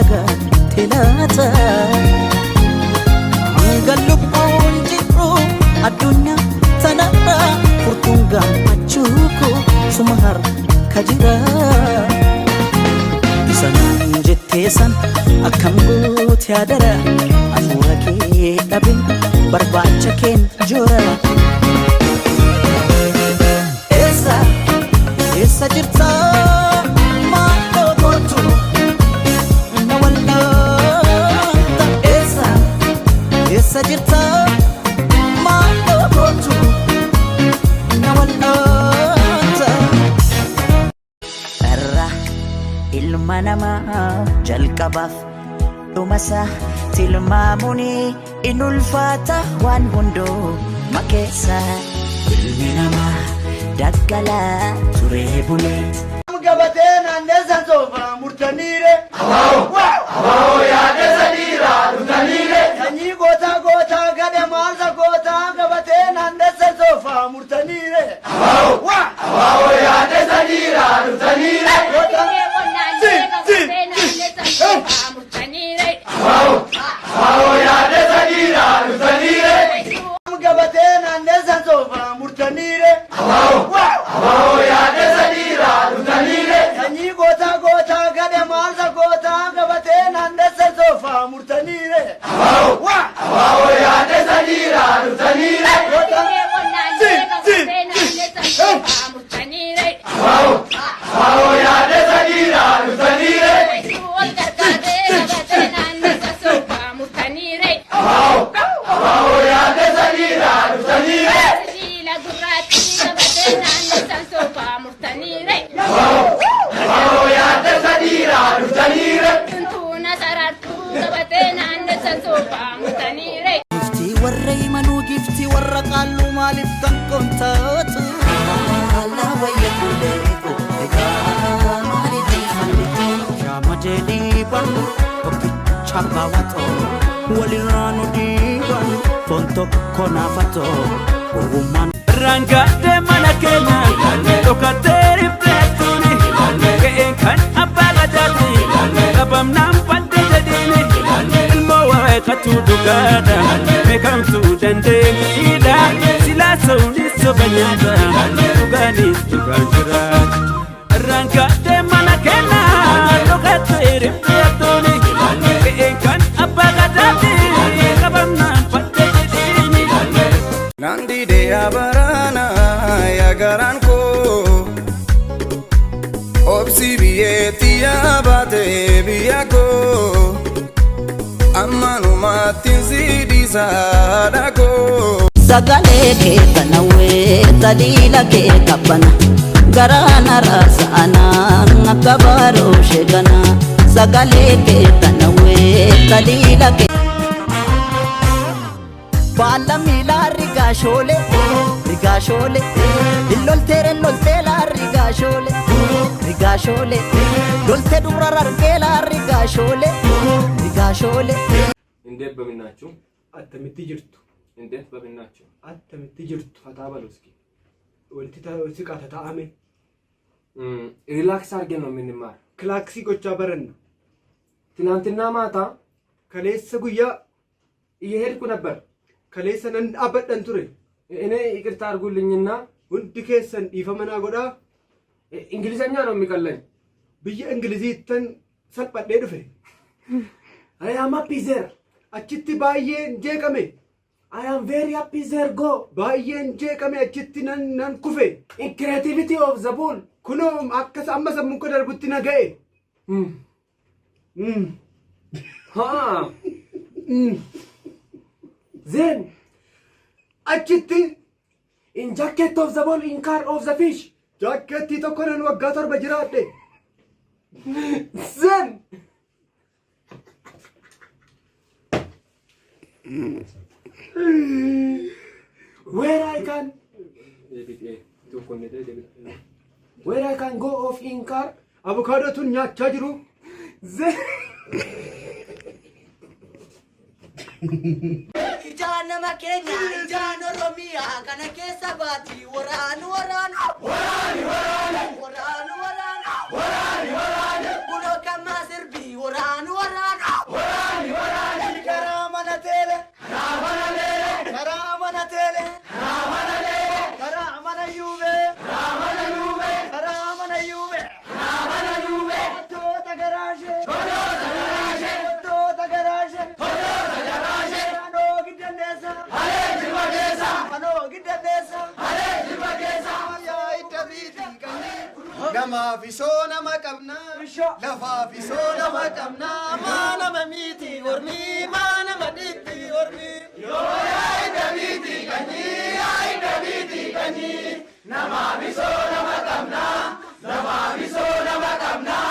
Dagatte laata hanga lubbuun jiru addunyaa tanarra furtuun gammachuu koo suma harka jira. Isa naan jettee san akkam goote adara hafuura kee dhabe barbaacha keen jora. Eessa eessa jirta maaloo kootu na wallaanta eessa eessa jirta maaloo kootu na wallaanta. Irra ilma namaa jalqabaaf dhumasa tilmaamuun in ulfaata waan hunduu makeessa ilmi namaa daggalaa turee bulee. Gabatee naanneessan soofaa murtaniire. Sanyii gootaa gootaa gade maalsa gootaa gabatee naanneessan soofaa murtaniire. Gabatee naanneessan soofaa murtaniire. Sanyii gootaa gootaa gade maalsa gootaa gabatee naanneessan soofaa murtaniire. Giftii warra himanuu giftii warra qaalluu maaliif kan kontaatu? Haala wayya kuulee egaa maaliif ifannite? Shaamadee dhiiban tokkicha baawwatoo walirraa nu dhiiban foon tokko naafatoo gowwummaan. Rangaadhee mana keenya dhokattee rifleettuuni ga'een kan abbaa gadaati qabamnaan badde jedhiini ilmoo waaqatu dhugaadha beekamtuu dandeenyiidha silaa sa'uunis soba nyaata dhugaanis dhugaan jiraata. Rangaadhee mana keenya dhokattee rifleettuuni ga'een kan abbaa gadaati qabamnaan badde jedhiini. Nandide yabarana ya garaan koo obsi biyyeetti yaabate biyya koo ammanumaattiin si dhiisa haadha koo. Sagalee kee tanawwee taliila kee qabbana garaana raasa'ana akka baaroo sheekana sagalee kee tanawwee taliila kee. Baala miilaa rigaa shoolee rigaa shoolee lolteere lolteelaa rigaa shoolee rigaa shoolee loltee dubra rargeelaa rigaa shoolee rigaa shoolee. እንዴት በምናችሁ Attamitti jirtu? እንዴት በምናችሁ Attamitti jirtu? ፈታ በሉ እስኪ። Walitti siqata ta'ame. Relax አድርገን ነው የምንማር። Kilaaksii gochaa baranna. ትናንትና ማታ Kaleessa guyyaa እየሄድኩ ነበር። kaleessa nan dhaabbadhan ture. እኔ ይቅርታ አድርጉልኝና Hundi keessan dhiifama naa godhaa. እንግሊዘኛ ነው የሚቀለኝ። Biyya Ingiliziittan salphadhee dhufe. I am happy there. Achitti baay'een jeeqame. I am very happy there go. Baay'een jeeqame achitti nan nan kufe. In creativity of the ball. Kunoo akkas amma sammuun koo darbutti na ga'e. Ha. Then Achitti in jacket of the ball in car of the fish. Jaakkeettii tokko nan waggaa 7 jiraadhe. Then where I can go off in car. Abukaadoo tun nyaachaa jiru. Then Ijaan nama keenya ijaan Oromiyaa kana keessa baati waraanu waraanu. Waraani waraani. Waraanu waraanu. Waraani waraani. Kunoo kamaa sirbii waraanu waraanu. Namaa fi soo nama qabnaa. Lafaa fi soo nama qabnaa. Maa nama miti ormi maa nama dhiitti ormi. Yoo yaa'ida miti kanyii yaa'ida miti kanyii. Namaa fi soo nama qabnaa. Lafaa fi soo nama qabnaa.